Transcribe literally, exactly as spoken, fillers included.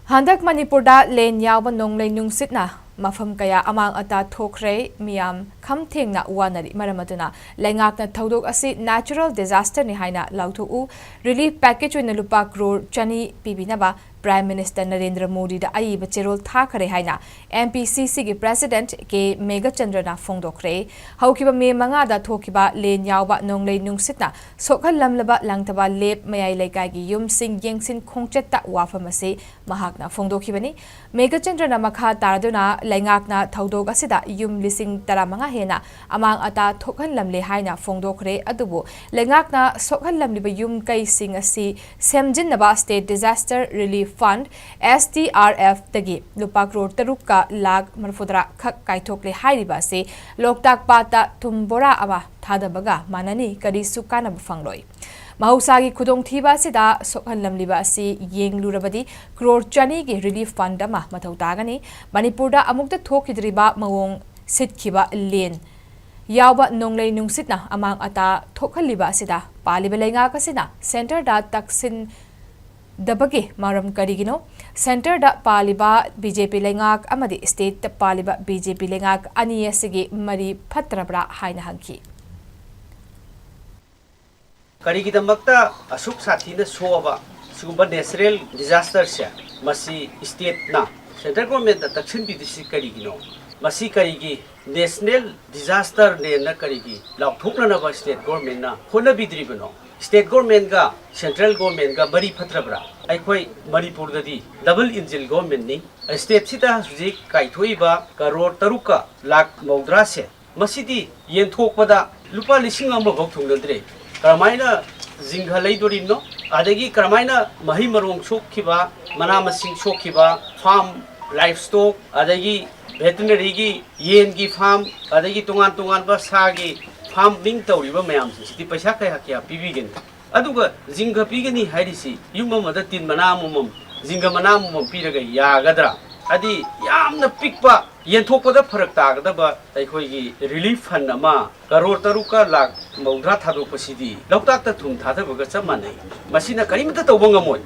ꯍꯟꯗꯛ ꯃꯅꯤꯄꯨꯔꯗ ꯂꯦꯟ ꯌꯥꯎꯕ ꯅꯣꯡꯂꯩ ꯅꯨꯡꯁꯤꯠꯅ ꯃꯐꯝ ꯀꯌꯥ ꯑꯃꯥꯡ ꯑꯇꯥ ꯊꯣꯛꯈ꯭ꯔꯦ꯫ ꯃꯤꯌꯥꯝ ꯈꯝ ꯊꯦꯡꯅ ꯋꯥꯅꯔꯤ꯫ ꯃꯔꯝ ꯑꯗꯨꯅ ꯂꯩꯉꯥꯛꯅ ꯊꯧꯗꯣꯛ ꯑꯁꯤ natural disaster ꯅꯤ ꯍꯥꯏꯅ ꯂꯥꯎꯊꯣꯛꯎ, relief package ꯑꯣꯏꯅ ꯂꯨꯄꯥ ꯀ꯭ꯔꯣꯔ ꯆꯅꯤ ꯄꯤꯕꯤꯅꯕ Prime Minister ꯅꯔꯦꯟꯗ꯭ꯔ ꯃꯣꯗꯤꯗ ꯑꯏꯕ ꯆꯦꯔꯣꯜ ꯊꯥꯈꯔꯦ ꯍꯥꯏꯅ M P C C ꯒꯤ President ꯀꯦ ꯃꯦꯘꯆꯟꯗ꯭ꯔꯅ ꯐꯣꯡꯗꯣꯛꯈ꯭ꯔꯦ꯫ ꯍꯧꯈꯤꯕ ꯃꯦ ꯃꯉꯥꯗ ꯊꯣꯛꯈꯤꯕ ꯂꯦꯟ ꯌꯥꯎꯕ ꯅꯣꯡꯂꯩ ꯅꯨꯡꯁꯤꯠꯅ ꯁꯣꯛꯍꯜꯂꯝꯂꯕ ꯂꯥꯡꯊꯕꯥꯜ ꯂꯦꯞ ꯃꯌꯥꯏ ꯂꯩꯀꯥꯏꯒꯤ ꯌꯨꯝꯁꯤꯡ ꯌꯦꯡꯁꯤꯟ ꯈꯣꯡꯆꯠꯇ ꯋꯥꯐꯝ ꯑꯁꯤ ꯃꯍꯥꯛꯅ ꯐꯣꯡꯗꯣꯛꯈꯤꯕꯅꯤ꯫ ꯃꯦꯘꯆꯟꯗ꯭ꯔꯅ ꯃꯈꯥ ꯇꯥꯔꯗꯨꯅ ꯂꯩꯉꯥꯛꯅ ꯊꯧꯗꯣꯛ ꯑꯁꯤꯗ ꯌꯨꯝ ꯂꯤꯁꯤꯡ ꯇꯔꯥꯃꯉꯥ ꯍꯦꯟꯅ ꯑꯃꯥꯡ ꯑꯇꯥ ꯊꯣꯛꯍꯜꯂꯝꯂꯦ ꯍꯥꯏꯅ ꯐꯣꯡꯗꯣꯛꯈ꯭ꯔꯦ꯫ ꯑꯗꯨꯕꯨ ꯂꯩꯉꯥꯛꯅ ꯁꯣꯛꯍꯜꯂꯝꯂꯤꯕ ꯌꯨꯝ ꯀꯩꯁꯤꯡ ꯑꯁꯤ ꯁꯦꯝꯖꯤꯟꯅꯕ State Disaster Relief Fund, S D R F ꯇꯒꯤ ꯂꯨꯄꯥ ꯀ꯭ꯔꯣꯔ ꯇꯔꯨꯛꯀ ꯂꯥꯈ ꯃꯔꯤꯐꯨꯇꯔꯥ ꯈꯛ ꯀꯥꯏꯊꯣꯛꯂꯦ ꯍꯥꯏꯔꯤꯕ ꯑꯁꯤ ꯂꯣꯛꯇꯥꯛ ꯄꯥꯠꯇ ꯊꯨꯝ ꯕꯣꯔꯥ ꯑꯃ ꯊꯥꯗꯕꯒ ꯃꯥꯟꯅꯅꯤ, ꯀꯔꯤꯁꯨ ꯀꯥꯟꯅꯕ ꯐꯪꯂꯣꯏ꯫ ꯃꯍꯧꯁꯥꯒꯤ ꯈꯨꯗꯣꯡꯊꯤꯕ ꯑꯁꯤꯗ ꯁꯣꯛꯍꯜꯂꯝꯂꯤꯕ ꯑꯁꯤ ꯌꯦꯡꯂꯨꯔꯕꯗꯤ ꯀ꯭ꯔꯣꯔ ꯆꯅꯤꯒꯤ relief fund ꯑꯃ ꯃꯊꯧ ꯇꯥꯒꯅꯤ꯫ ꯃꯅꯤꯄꯨꯔꯗ ꯑꯃꯨꯛꯇ ꯊꯣꯛꯈꯤꯗ꯭ꯔꯤꯕ ꯃꯑꯣꯡ ꯁꯤꯠꯈꯤꯕ ꯂꯦꯟ ꯌꯥꯎꯕ ꯅꯣꯡꯂꯩ ꯅꯨꯡꯁꯤꯠꯅ ꯑꯃꯥꯡ ꯑꯇꯥ ꯊꯣꯛꯍꯜꯂꯤꯕ ꯑꯁꯤꯗ ꯄꯥꯜꯂꯤꯕ ꯂꯩꯉꯥꯛ ꯑꯁꯤꯅ centre ꯗ ꯇꯛꯁꯤꯟꯗꯕꯒꯤ ꯃꯔꯝ ꯀꯔꯤꯒꯤꯅꯣ? Centre ꯗ ꯄꯥꯜꯂꯤꯕ B J P ꯂꯩꯉꯥꯛ ꯑꯃꯗꯤ state ꯇ ꯄꯥꯜꯂꯤꯕ B J P ꯂꯩꯉꯥꯛ ꯑꯅꯤ ꯑꯁꯤꯒꯤ ꯃꯔꯤ ꯐꯠꯇ꯭ꯔꯕ꯭ꯔꯥ ꯍꯥꯏꯅ ꯍꯪꯈꯤ꯫ ꯀꯔꯤꯒꯤꯗꯃꯛꯇ ꯑꯁꯨꯛ ꯁꯥꯊꯤꯅ ꯁꯣꯛꯑꯕ ꯁꯤꯒꯨꯝꯕ natural disaster ꯁꯦ ꯃꯁꯤ state ꯅ central government ꯇ ꯇꯛꯁꯤꯟꯕꯤꯗ꯭ꯔꯤꯁꯤ ꯀꯔꯤꯒꯤꯅꯣ? ꯃꯁꯤ ꯀꯔꯤꯒꯤ national disaster ꯅꯦꯅ ꯀꯔꯤꯒꯤ ꯂꯥꯎꯊꯣꯛꯅꯅꯕ state government ꯅ ꯍꯣꯠꯅꯕꯤꯗ꯭ꯔꯤꯕꯅꯣ? State government ꯒ central government ꯒ ꯃꯔꯤ ꯐꯠꯇ꯭ꯔꯕ꯭ꯔꯥ? ꯑꯩꯈꯣꯏ ꯃꯅꯤꯄꯨꯔꯗꯗꯤ double engine government ꯅꯤ꯫ State ꯁꯤꯗ ꯍꯧꯖꯤꯛ ꯀꯥꯏꯊꯣꯛꯏꯕ ꯀꯔꯣꯔ ꯇꯔꯨꯛꯀ ꯂꯥꯈ ꯃꯧꯗ꯭ꯔꯥꯁꯦ, ꯃꯁꯤꯗꯤ ꯌꯦꯟꯊꯣꯛꯄꯗ ꯂꯨꯄꯥ ꯂꯤꯁꯤꯡ ꯑꯃꯐꯥꯎ ꯊꯨꯡꯅꯗ꯭ꯔꯦ꯫ ꯀꯔꯝꯍꯥꯏꯅ ꯖꯤꯡꯒ ꯂꯩꯗꯣꯔꯤꯕꯅꯣ? ꯑꯗꯒꯤ ꯀꯔꯝꯍꯥꯏꯅ ꯃꯍꯩ ꯃꯔꯣꯡ ꯁꯣꯛꯈꯤꯕ, ꯃꯅꯥ ꯃꯁꯤꯡ ꯁꯣꯛꯈꯤꯕ, farm, livestock, ꯑꯗꯒꯤ veterinary ꯒꯤ ꯌꯦꯟꯒꯤ farm, ꯑꯗꯒꯤ ꯇꯣꯉꯥꯟ ꯇꯣꯉꯥꯟꯕ ꯁꯥꯒꯤ farming ꯇꯧꯔꯤꯕ ꯃꯌꯥꯝꯁꯤꯡꯁꯤꯗꯤ ꯄꯩꯁꯥ ꯀꯌꯥ ꯀꯌꯥ ꯄꯤꯕꯤꯒꯅꯤ? ꯑꯗꯨꯒ ꯖꯤꯡꯒ ꯄꯤꯒꯅꯤ ꯍꯥꯏꯔꯤꯁꯤ ꯌꯨꯝ ꯑꯃꯗ ꯇꯤꯟ ꯃꯅꯥ ꯑꯃꯃꯝ, ꯖꯤꯡꯒ ꯃꯅꯥ ꯑꯃꯃꯝ ꯄꯤꯔꯒ ꯌꯥꯒꯗ꯭ꯔꯥ? ꯍꯥꯏꯗꯤ ꯌꯥꯝꯅ ꯄꯤꯛꯄ, ꯌꯦꯟꯊꯣꯛꯄꯗ ꯐꯔꯛ ꯇꯥꯒꯗꯕ ꯑꯩꯈꯣꯏꯒꯤ relief fund ꯑꯃ ꯀꯔꯣꯔ ꯇꯔꯨꯛꯀ ꯂꯥꯈ ꯃꯧꯗ꯭ꯔꯥ ꯊꯥꯗꯣꯛꯄꯁꯤꯗꯤ ꯂꯣꯛꯇꯥꯛꯇ ꯊꯨꯝ ꯊꯥꯗꯕꯒ ꯆꯞ ꯃꯥꯟꯅꯩ꯫ ꯃꯁꯤꯅ ꯀꯔꯤꯃꯠꯇ ꯇꯧꯕ ꯉꯝꯃꯣꯏ꯫